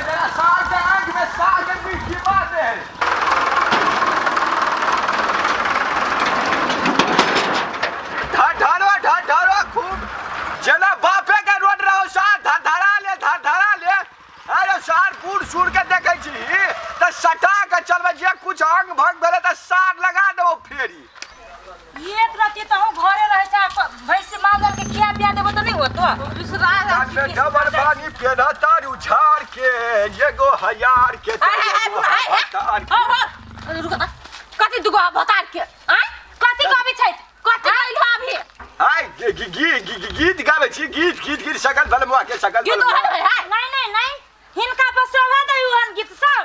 जरा सार के आँख में सार के मिट्टी मार दे है। ढाढरवा ढाढरवा खूब जेना बापे के रोड रहो सार धरधरा ले धरधरा ले। अरे सार बूढ़ सूढ़ के देखै छी तऽ सटा के चलबै जे कुछ अंग भंग भेलै तऽ सार लगा देबो फेरी। एक रति तो हम घरे रहे छा, भैंस माल के खिया पिया देबो त नहीं होतो। बिसरा कान में डबल पानी पेना तारू झाड़ के एगो हजार के आय, आय, आय, एगो आय, आय। भतार के। हो हो रुक त कथि दुगो भतार के आय कथि कहबी छै? कथि कइल अभी? आय गीत गाबै छी, गीत गीत गीत सकल भल मुआ के सकल गीत भल मुआ। ओहन है, हाय। नहीं नहीं नहीं, हिनका पर शोभा दे ओहन गीत सब।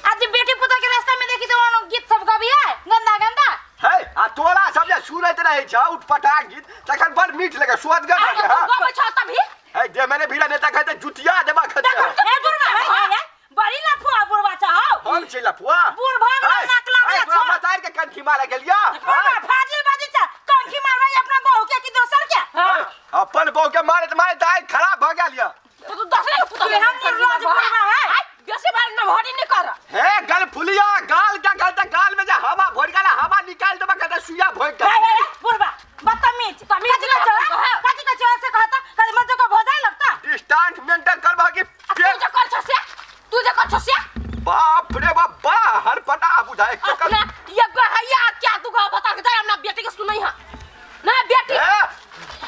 आज बेटी पुतोह के रास्ता में देखी तो ओहन गीत सब गबिया गंदा गंदा। है आ तोरा सब जे सुनैत रहै छ उटपटांग गीत तखन बड़ मीठ लगे सुअदगर अरे लगे। तू हाँ गबै छ तभी। है जे मैंने भीड़ा नेता कहते जुतिया देबा खते। हे बुढ़वा, हे, हे, हे, बड़ी लफुआ बुढ़वा छ हौ। हम छी लफुआ? बूढ़ भऽ गेलै, है, नाक लागल है, तोरा छौ। मतारि के कंठी मारे गेलिया? बुढ़वा फाजिल बाजै छ, कंठी मारबै अपना बहू के कि दोसर के? हां। अपन बहू के मारैत मारैत आइ खराब भऽ गेल या। तो तू दसरे के पुतोह केहन निर्लज बुढ़वा है। आय, बेसी भारी न भरी नहीं कर। हे गलफुलिया गाल क्या कहते गाल में जे हवा भर गेल हवा निकाल देबा कहते सुइया भोग के। हे, हे, हे, बुढ़वा बदतमीज। तमीज कथी कहै छौ, नहीं हे? कथी कहै छौ से कहता खाली मजो को भोजाई लगता। डिस्टांस मेंटेन करबा कि आ तू जे कर छ से, तू जे कर छ से। बाप रे बाप बा हर पटा बुझाए चक्कर। अपना ये गहैया क्या तू गह बता के जाय अपना बेटी के सुनई हां ना बेटी। ए,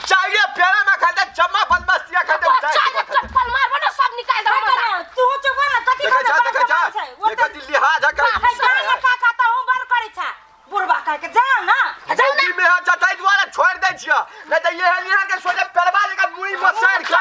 चाहिए पेड़ा में खाते चम्मा बदमस्तिया खाते तो चाय चाय के खाते। चप्पल मारबो ना सब निकाल देबो हे कन्या, तू चुप ना, कथी देखै कहता छा, देखै छा, बड़ छै? ओ देखै तऽ छी लिहाज है कर। हे, जा ना, का कहता हूँ, बड़ करै छा। बुढ़वा कह के जा ना। जाउ ना। मौगी में है चटाई द्वारा छोड़ दै छियै नहीं तऽ ये लिहाज के सोचे पेड़वा जकाँ मुड़ी मसारि के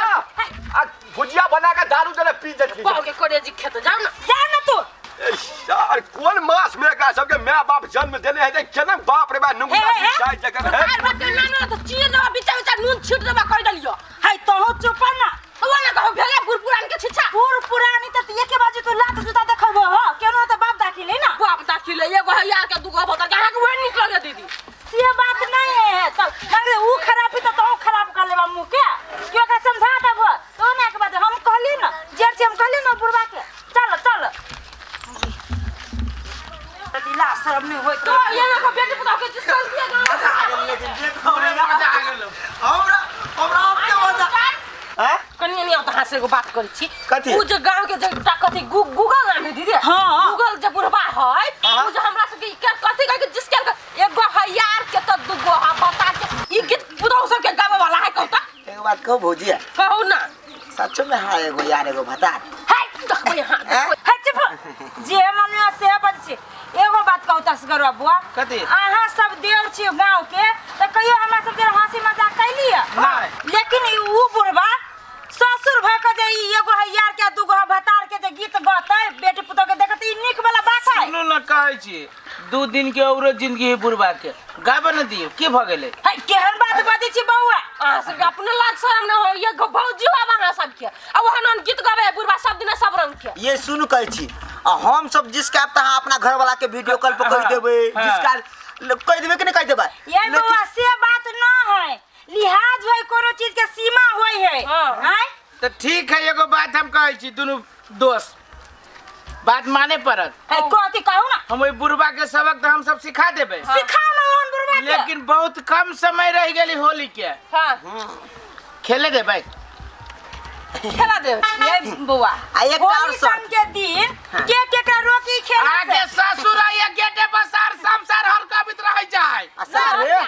आ भुजिया बना के दारू देने पी जेथिन। बाबू के करेजी खेत जाउ ना। जा ना तू। ए, यार कोन मास में एकरा सबके my बाप जन्म देने है जे केना बाप रे बा नुंगा हे, हे, चाय जकर है। आर बात के ना ना तो चीर देबा बिचा बिचा नून छीट देबा कह देलियो। हे तोहू चुप ना। वो ना कहू भेले बुढ़ पुरान के छिछा। बुढ़ पुरानी त एके बाजू तू लात जूता देखबो हो केनो त बाप दाखिल है ना। बाप दाखिल है एगो है यार के दूगो भतर के अहाँ के वही निकल गे दीदी। से बात नहीं है तब मगर ऊ खराब है त तोहू खराब कर लेबा मुंह के। क्यों एकरा समझा देबो तो ना के बाद हम कहली ना जेठ से हम कहली ना बुढ़वा के चल चल। दिला शर्म नहीं होइत तो ये ना को बेटी पुतोह के जिसका दिया गाँव। मजा आ गेल लेकिन जे हमरा मजा आ गेल। हमरा हमरा अपने मजा हैं? कनिया नहीं आता से एगो बात करै छी। कथी? उ जे गांव के जे एकटा कथी गूगल नाम है दीदी। हाँ। गूगल जे बुढ़बा है, हाँ। उ जे हमरा सबके ई कथी कह के जिसके के एगो है यार के त दूगो है बता के ई गीत पुतोह सबके गावे वाला है कहता। एगो बात कहू भौजी? कहू ना। सच में है एगो यार एगो भतार। है देखबै हां। हैं? हे चुप जे मन में से बज छी। एगो बात कहू तसगरवा बुआ। कथी? अहाँ सब देव छी गांव के त कहियो हमरा सब के हंसी मजाक कैलिए? नहीं। लेकिन ई ऊ बुढ़बा ससुर भ के जे ई एगो है यार के दूगो है भतार के जे गीत गतै बेटी पुतोह के देखत ई नीक वाला बात है। सुनू ना कहै छी 2 दिन के औरो जिंदगी है बुढ़बा के गाबे न दियौ की भ गेलै? है केहन बात बजै छी बौआ? अहाँ सबके अपने लाज शरम न होय ये भौजी हो अहाँ सबके आ ओहन ओहन गीत गाबै है बुढ़बा सब दिना सब रंग के। ये सुनू कहै छी आ हम सब जिसका त अहाँ अपना घर वाला के वीडियो कॉल पर कहि देबै हाँ। जिसका कहि देबै कि नहीं कहि देबै? ये बौआ से बात न है लिहाज होय कोनो चीज के सीमा होय है। हाँ। आँय? त ठीक है एगो बात हम कहै छी दुनू दोस्त बात माने पड़त। है कथी कहू ना। हम ओहि बुढ़बा के सबक त हम सब सिखा देबै। सिखाउ ना ओहन बुढ़बा के। लेकिन बहुत कम समय रह गेली होली के। हाँ। खेले देबै। खेला देब ये बौआ। आ एकटा और होली शर्त। सन के दिन के केकरा रोकी खेले आगे से? ससुर आइए गेटे पर सार सब सार हर कबित रह जाए। आ सर रे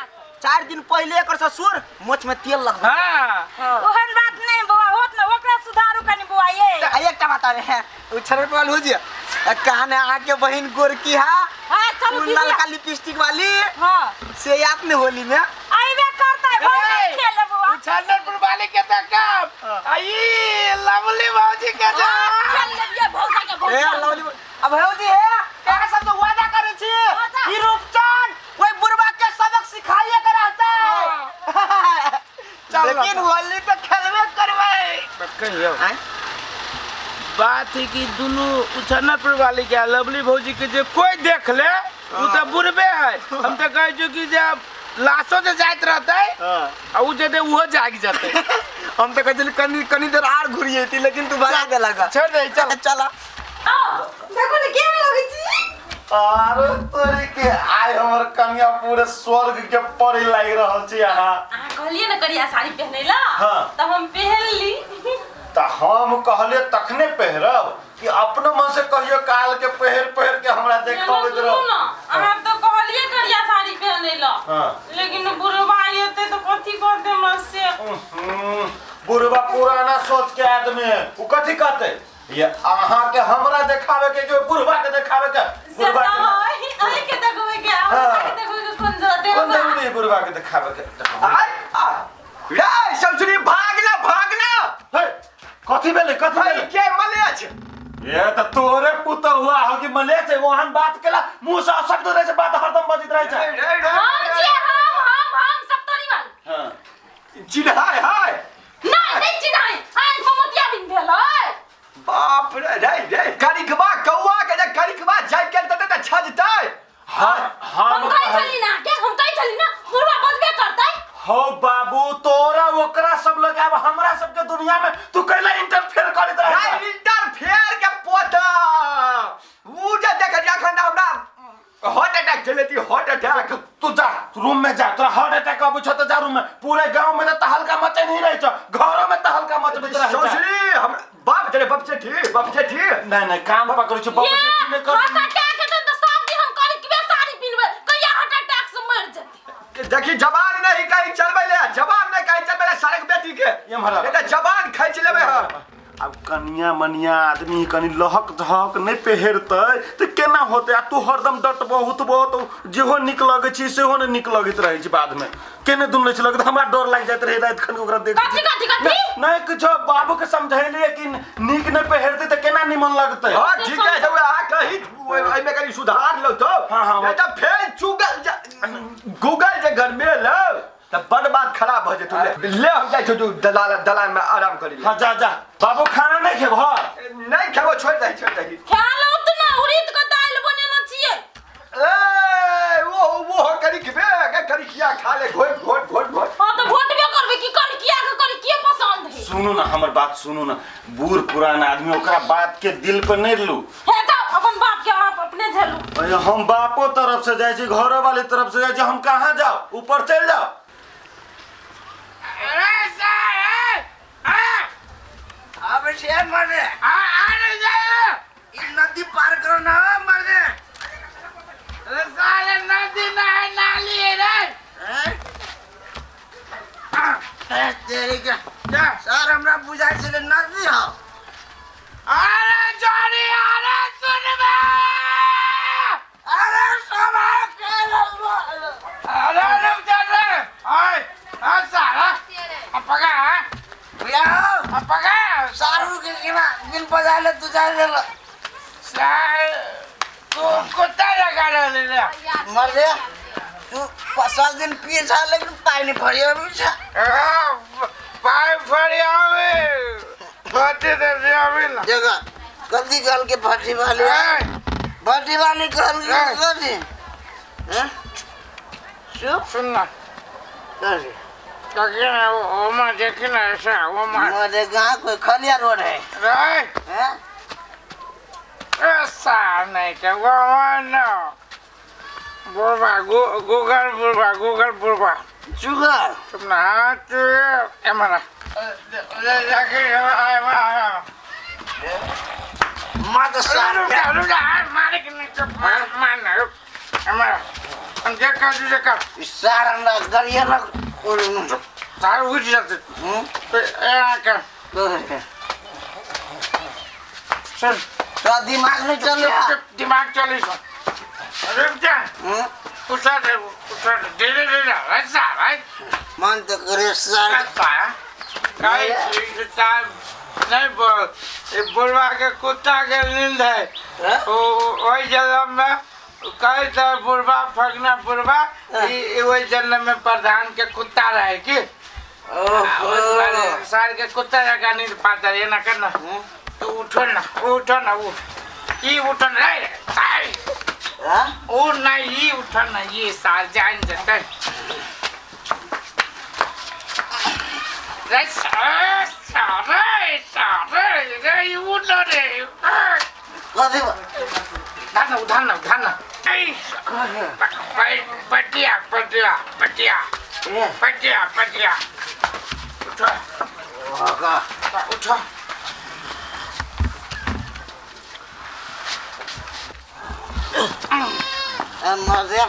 4 दिन पहले एकर ससुर मोछ में तेल लगबै। हाँ। ओहन बात नहीं बौआ होत ना ओकरा सुधारू कनी बौआ ये। आ एकटा बात आरे है उ छरर पर हो जे कहाने अहाँ के बहिन गोरकी है हाँ, चलू उ दीदी। ललका लिपस्टिक वाली हाँ। से याद नहीं होली में आइबे करतै भौजी खेले बौआ। उछालनपुर वाली के त काम आई लवली भौजी के जा। खेल लेबियै भौजा के ए भौजा। लवली अब भौजी हे कहाँ सब तो वादा करे छी ई रूपचंद ओई बुढ़बा के सबक सिखाइए के रहतै। चल लेकिन होली पे खेलबे करबै। कहियो आँय? बात है कि दुनू उछालनपुर वाली के लवली भौजी के जे कोई देख ले उ त बुढ़बे है। हम त कहै छी कि जे लाशो जे जाइत रहतै हाँ। आ उ जेतै उहो जागि जेतै। हम तऽ कहै छली कनी कनी देर आर घुरि जैती लेकिन तू भगा देलक। छोड़ दे, चल। चला। देखो ने केहन लगै छी। अरे तोरी के आइ हमर कनिया पूरे स्वर्ग के परी लागि रहल छी अहाँ। अहाँ कहलियै ने करिया साड़ी पहनै ला। हाँ। तऽ हम पहनली। तऽ हम कहलियै तखने पहिरब कि अपनो मन से कहियो काल के पहिर पहिर के हमरा देखाबैत सुनू रह। ना, अहाँ तऽ कहलियै करिया साड़ी पहनै ला। हाँ। लेकिन बुढ़वा एतै तऽ कथी कहतै हमरा से? बुढ़वा पुराना सोच के आदमी है, उ कथी कहतै? ये अहाँ के हमरा देखावे के कि बुढ़वा के देखावे के? से बुढ़वा तऽ के अहीं के देखबै के आ हाँ। बुढ़वा के देखबै के कोन जरूरत है? कोन जरूरी है बुढ़वा के देखावे के? आय आ रे ससुरी, भागना भागना। हे, कथी भेलै, कथी भाई भेलै? के मले अछि? ये तऽ तोरे पुतहु हुआ हो कि मले छै, ओहन बात केला मुंह से अपशब्द रहै छै, बात हरदम बजैत रहै छै। रे रे रे। हम छियै, हम हम हम सप्तरी वाली। हाँ। चिन्हाय हाय। नहि नहि चिन्हाइ, आँखि मे मोतिया बिन भेल है। बाप रे रे रे, करिकबा कौआ के जे करिकबा जाय के देतै तऽ छजतै। हाँ। हम हम कहै छली ना के, हम कहै छली ना बुढ़वा बजबे करतै। हो बाबू, तोरा ओकरा सब लग आब हमरा सबके दुनिया में तू कैला इंटरफेयर करैत रहै रे छै? इंटरफेयर के पोता, उ जे देख जखन हमरा हार्ट अटैक चलेती, हार्ट अटैक। तू जा रूम में जा, तोरा हार्ट अटैक अबै छौ तऽ जा रूम में। पूरे गांव में तऽ तहलका मचे नहीं रहै छौ, घरो में तहलका मचबैत रहै छै। ससुरी, हम बाप रे बाप जेठी, बाप जेठी। नहीं नहीं, कान पकड़ै छौ बाबू, ये जेठी नहीं कर। हार्ट अटैक हेतै तऽ सब दिन हम करिकबे साड़ी पिन्हबै, कहिया हार्ट अटैक से मरि जेतै। देखी जबान नहीं कहीं चलबै ले, जबान नहीं कहीं चलबै ले सारे बेटी के। एम्हर आ। नहीं तऽ जबान खींच लेबै हम। आब कनिया मनिया आदमी कनी लहक झहक नहि पहिरतै तऽ केना होतै? आ तू हरदम डटबो हुतबो तऽ जेहो नीक लगै छै सेहो नहि नीक लगैत रहै छै। बादमे केने दुन नहि छै लगैत, हमरा डर लागि जाइत रहै राति खन ओकरा देख। कथी कथी कथी? नहि किछो, बाबू के समझेलियै कि नीक नहि पहिरतै तऽ केना निमन लगतै। हाँ ठीक है, जब आ कही एहिमे कनी सुधार लो तो। हाँ, हाँ। नहीं तऽ फेर चुगल गूगल जे घर में लो तऽ बड़ बात खराब भऽ जेतौ। ले ले, हम जाइ छौ तू दलाल दलान में आराम करी ले। हाँ जा जा। बाबू, खाना नहि खेबह? नहीं खेबो, छोड़ दही छोड़ दही। खा लौ तऽ ना, उड़ीद के दालि बनेने छियै। ए वो करी खबे के करी किया खा ले, घोट घोट घोट घोट। हाँ तऽ घोटबे करबै की करिकिया के करिकिए पसंद है। सुनू ना, हमर बात सुनू ना, बूढ़ पुरान आदमी, ओकरा बात के दिल पर नहि लू। हे जाओ, अपन बाप के आप अपने झेलू। अरे हम बापो तरफ से जाइ छी, घरो वाली तरफ से जाइ छी, हम कहाँ जाओ? ऊपर चलि जाओ। अरे सारे अब शेर मर रे। अरे जाए। ई नदी पार करो ना मर रे। अरे साले, नदी ना है, नाली है रे। हैं? ए, तेरी के जा। सर हमरा बुझाइ छलै नदी हो। अरे जोड़ी, अरे सुन बे। अरे सब के अरे रुक जा रे, आय आ साला, अब पकड़ हाँ। भैया हो। अब पकड़। सारू के केना बिन बजा ले तू जा ले। साल तू कुत्ता लगा रहे रे। मर रे, तू 7 दिन पिए छा लेकिन पानी नहीं भरियो छा। पाई फरियावे फटे दे आवे ना। जगह गलती कहल के भट्टी वाली, भट्टी वाली कहल के कथी हैं? चुप। सुन ना। कथी? देखिए ना, वो माँ देखिए ना, ऐसा वो माँ। मोरे कहाँ कोई खलिया रोड है? रे। हैं? ऐसा नहीं तो वो ना बुढ़वा गूगल बुढ़वा, गूगल बुढ़वा। शुगर। तुम ना हाथ एमरा जाके माँ तो सार। रुक जा, रुक जा, मारे के नहीं तो मार मार ना, रुक एमरा, हम देख कर तुझे कर। सार हमरा गरिया रख। सार उठ जाते। हम्म। तो ए कर। सुन। तो दिमाग नहीं चल रहा। दिमाग चली, रुक जा। हम्म। उठा दे, उठा दे, धीरे धीरे, ऐसा भाई। मन तो करे सार। ऐसा कहीं साहब नहीं बोल, ये बुढ़वा के कुत्ता के नींद है। हाँ? वो वही जन्म में कई तरह बुढ़वा फगना बुढ़वा ई वही जन्म में प्रधान के कुत्ता रहे की। ओहो। साल के कुत्ता जगह नींद पाता है ना करना। तो उठो ना, उठो ना, उठ, ई उठो ना रे साल। हाँ? ओ ना, ई उठो ना, ये साल जान जते। रे रे रे रे उ न रे कथी धान धान धान पटिया पटिया पटिया पटिया पटिया उठो उठो मर्दे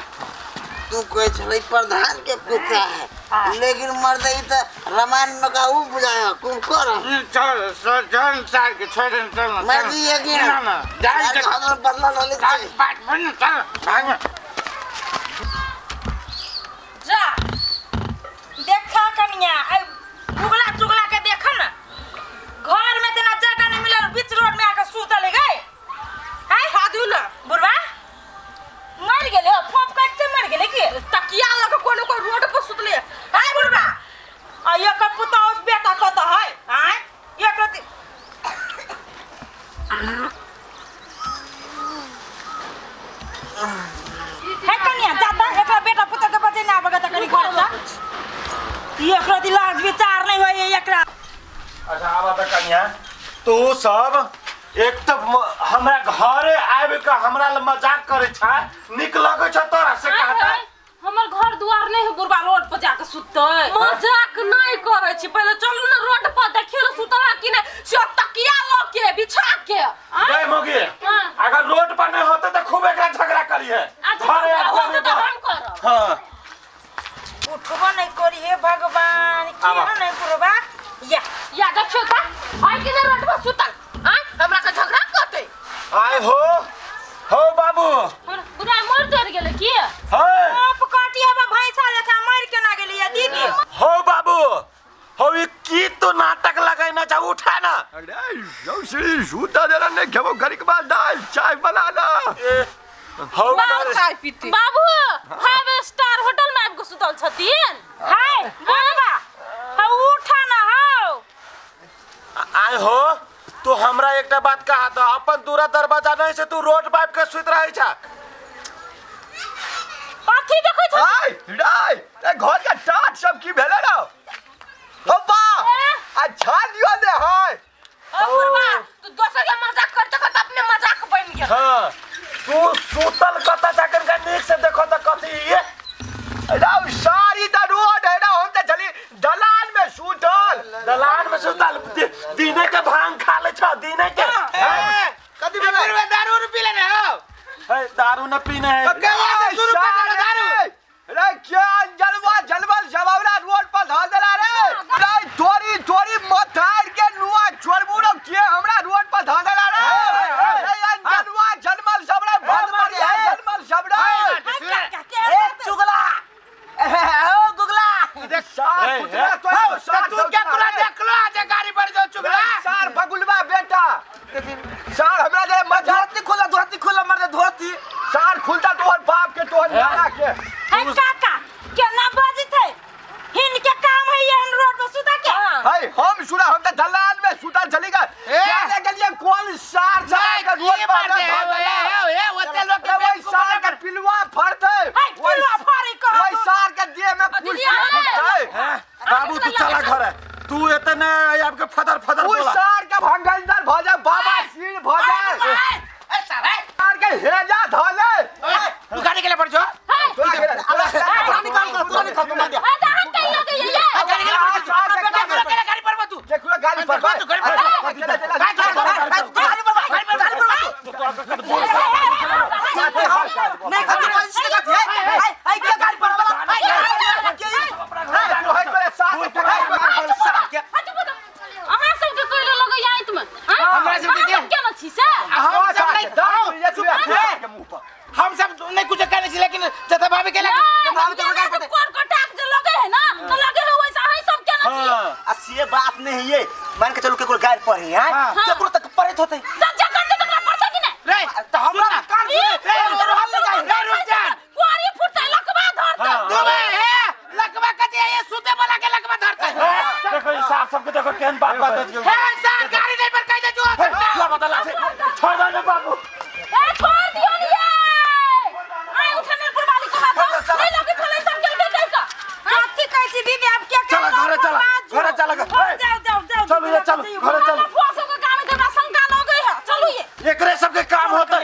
तू कोई छलै प्रधान के कुत्ता है लेकिन मर्दे ई त रामायण में का ऊ बुझाया कुंभकर्ण चल चल चल साल के छोड़ चल मर्दी ये कि ना ना जान यार हमर बदला ल ले चल बात बन चल भाग जा देखा कनिया आई उगला चुगला के देखा ना घर में तेना जगह नहीं मिलल बीच रोड में आके सुतल है गए हाय खादू ना बुढ़वा मर गेले फोप काटते मर गेले की तकिया लग कोनो कोई रोड पर सुतले हाय बुढ़वा आ एकर पुतौह बेटा कत है आय एकर है कनिया जाता एकरा बेटा पुतौह के बचे ना आबे त कनी घर से एकरा दिलाज विचार नहीं होय एकरा। अच्छा आब त कनिया तू सब एक तो हमरा घरे आबि के हमरा ल मजाक करे छ निक लगै छ तोरा से कहता। हमर घर दुआर नहीं है बुढ़वा रोड पर जाके सुतते। मजाक नहीं करे छी पहले चलू ना रोड पर देखियो ना सुतला कि नहीं से तकिया ल के बिछा के गए मोगी अगर रोड पर नहीं होते तो खूब एकरा झगड़ा करिए घरे होते तो हम करब। हां उठबो नहीं करी हे भगवान केना नहीं बुढ़वा या या देखियो त आइ के ना रोड पर सुतल आ हमरा के झगड़ा करते। आय हो हो बाबू बुढ़ा मर जर गेले की हां आप काटिया बा भैंसा लेखा मर के ना गेली दीदी। हो बाबू हो ई की तो नाटक लगाइना जा उठा ना। अरे जो श्री सूता जरा नहीं खेबो घर के बाद दाल चाय बना ना हो चाय पीती बाबू 5 स्टार होटल में आबि के सुतल छथिन। हाय बुढ़वा हा उठा ना हो आय हो तू हमरा एकटा बात कहा त अपन दूरा दरवाजा नहीं से तू रोड पाइप के सुत रहे छा पाथी देखै छ। हाय राय ए घर के टाट सब की भेलै ना हो बा अच्छा लियो दे हाय ओ बुढ़वा तू दोसर के मजाक करते करते अपने मजाक बन गेल। हां तू सुतल कत जाकर के नीक से देखो त कथी ये राव सारी त रोड है ना हम त चली दलान में सुतल दलान में सुतल दिने के भांग खा ले छ दिने के कथी भेलै दारू पी ले हो है दारू न पीने है के बात शुरू कर दारू रे क्या जलवा जलवल जबावला रोड पर धर देला रे रे तोरी तोरी मथार के नुआ छोड़बू रो के हमरा रोड पर धर देला रे रे जलवा जलमल सबरे बंद मारी है जलमल सबरे ए चुगला ओ गुगला देख सार पुतला तो सार तू क्या कुरा देखलो आज गाड़ी पर जो चुगला सार बगुलवा बेटा सार हमरा जे मजा धोती खोला धोती खोला मर्द धोती सार खुलता तोहर बाप के तोहर नाना के। है काका केना बजित है हिनके काम है एहन रोड पर सुता के। है हम सुना हम त दलान में सुतल चली गए जाने के लिए कौन सार सार के रोड पर ए ए ओते लोग के वही सार के पिलुआ फड़ते है पिलुआ फाड़ी कह वही सार के देह में कुछ फुटते बाबू तू चला घर है तू एतने आपके फदर फदर उस बोला सार के भंगंदर भ जाए बाबा सीर भ जाए ए सारे सार के हेजा धले तू गाड़ी के ले पड़ जो तोरा के तोरा निकाल कर तोरा निकाल कर मार दिया। आ त हम कहियो के ये गाड़ी के ले पड़ जो बेटा के गाड़ी पर तू देखो गाड़ी पर तू गाड़ी पर चला चला गाड़ी पर गाड़ी पर नहीं कथी कथी से कथी है आई आई के गाड़ी पर वाला आई के सार के अहाँ सब के कोइलो लगै आइत में हमरा सबके के? केना छी से हम सब नहीं हम सब नहीं कुछ कहने छी लेकिन चाचा भाभी के लगे कोन कटाक जे लगे है ना तो लगे है वैसा अहाँ सब केना छी आ से बात नहीं है मान के चलू केकरो गाड़ी पर है हां केकरो तक पड़ैत होतै त जकर के तकरा पड़तै कि नहीं रे त हमरा कान ई, रे रोहन ले जाए रे रुक जा कुआरी फुटतै लकवा धरतै दुबे हे लकवा कथी है ये सुते वाला के लकवा धरते देखो ई साहब सबके देखो केहन बात बात है हे सर गाड़ी नहीं पर कह दे जो ला बता ला से छोड़ दे ना बाबू ए छोड़ दियो नी ये आइ उठने पर वाली को बात नहीं लगे छलै सब के के का कथी कहै छी दीदी आब के चला घरे चला घरे चला चलू घरे चलू।